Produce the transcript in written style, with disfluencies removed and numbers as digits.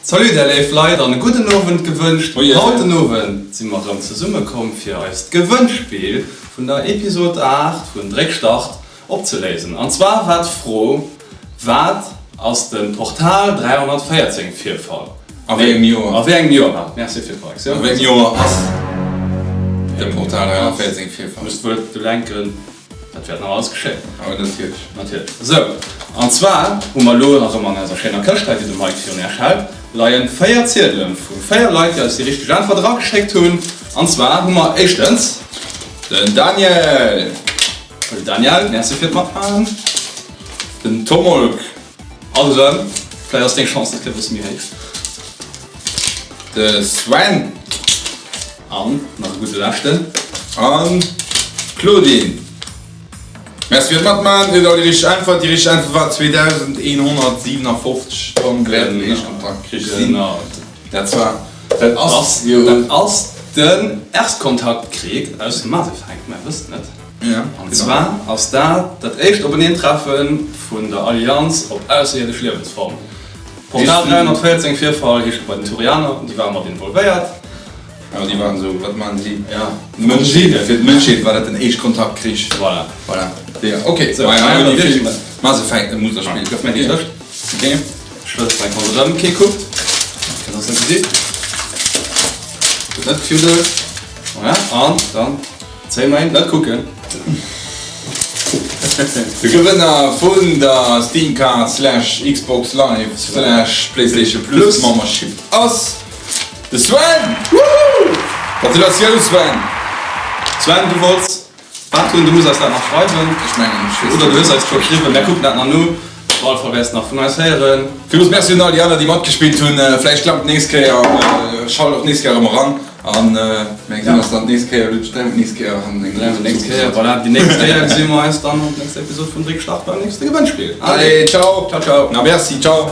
Salut där léif Leit an e gudden Owend gewënscht. Haut den Owend si mer erëm zesumme komm fir eist Gewënnspill vun der Episode 8 vun Dréck Start opzeléisen. An zwar war d'Fro, Wat ass de Portal 314 Virfall? A wéi engem Joer? A wéi engem Joer war et? Merci fir d'Korrektioun. A wéi engem Joer ass de Portal 314 Virfall? Musst wuel do denken, dat wäert nach alles geschéien. Awer natierlech. Natierlech. Sou, an zwar hu mer elo nach ëmmer an eiser schéiner Këscht hei, déi de Mike virun Iech hält, leien 4 Ziedele vu 4 Leit, déi eis déi richteg Äntwert erageschéckt hunn. An zwar hu mer éischtens. Den Daniel! Salut Daniel, merci fir d'Matmaachen. Den Tomolk. Alt erëm, vläicht ass deng Chance dës Kéier e bësse méi héich. De Sven. An nach e gudde leschten. An d'Claudine. Merci fir d'Matmaachen, Dir hutt all déi richteg Äntwert. Déi richteg Äntwert war 2157. Dann wäert den Éischtkontaktkrich sinn. Dat war, dat ass jo. Dat ass den Erstkontaktkrieg aus Mass Effect, mä wësst net. An zwar ass dat dat éischt Openeentreffe vun der Allianz op ausserierdesch Liewensformen. Portal 314 Virfall heescht et bei den Turianer, déi ware mat involvéiert. Jo, déi waren esou, wat maachen si? Ja, Mënschheet, fir d'Mënschheet war dat den Éischtkontaktkrich. Voilà. Voilà. Ja, ok. Sou, hei hu mer wierklech. Mass Effect, e Muserspill. Gëff mir déi Këscht. Ok. Ech wëll dass mäi Kont erëm kee kuckt. Dat ass net gesitt. Gëtt net gefiddelt. Voilà, an dann. Zéi mei, net kucken! De Gewënner vun der Steam Card slash Xbox Live slash Playstation Plus Membership ass de Sven! Woohoo! Gratulatioun Sven! Sven, du wollts wat hunn? Du muss eis dat nach schreiwen. Ech mengen, ech weess Oder du hues eis scho geschriwwen, mär kucken dat nach no. Op alle Fall wäers de nach vun eis héieren. Villmools Merci un all déi aner déi matgespillt hunn. Vläicht klappt et nächst Kéier. Schalt och nächst Kéier erëm eran. An mir gesinn eis dann d'nächst Kéier, Luc, dräi mol d'nächst Kéier an eng Dräi mol d'nächst Kéier, voilà, déi nächst Kéier gesi mer eis dann an der nächster Episod vun Dréck Start beim nächste Gewënnspill. Allez, ciao! Ciao, ciao! Na merci, ciao!